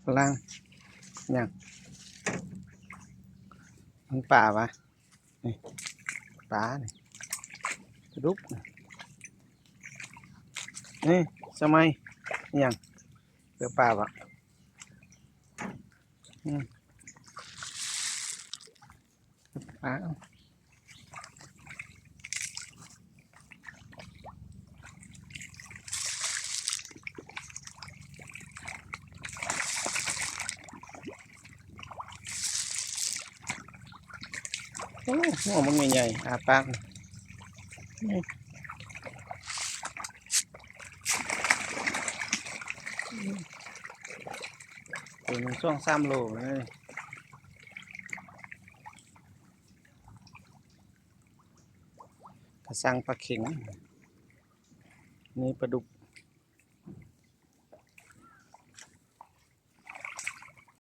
ຝຣັ່ງ ຫຍັງ? ມັນປາຫວາ? ນີ້ ປານີ້ ປາດຸກ ນີ້ ສະໄໝ ອີ່ຫຍັງ? ເຫຼືອປາຫວາ? ອືມ ປາ. ໂອ້ ຫົວມັນໃຫຍ່ໆ ອ້າປາກ ນີ້ ໂຕໜຶ່ງສອງສາມໂລນະ. ກະຊັງປາເຂັງ ນີ້ປາດຸກ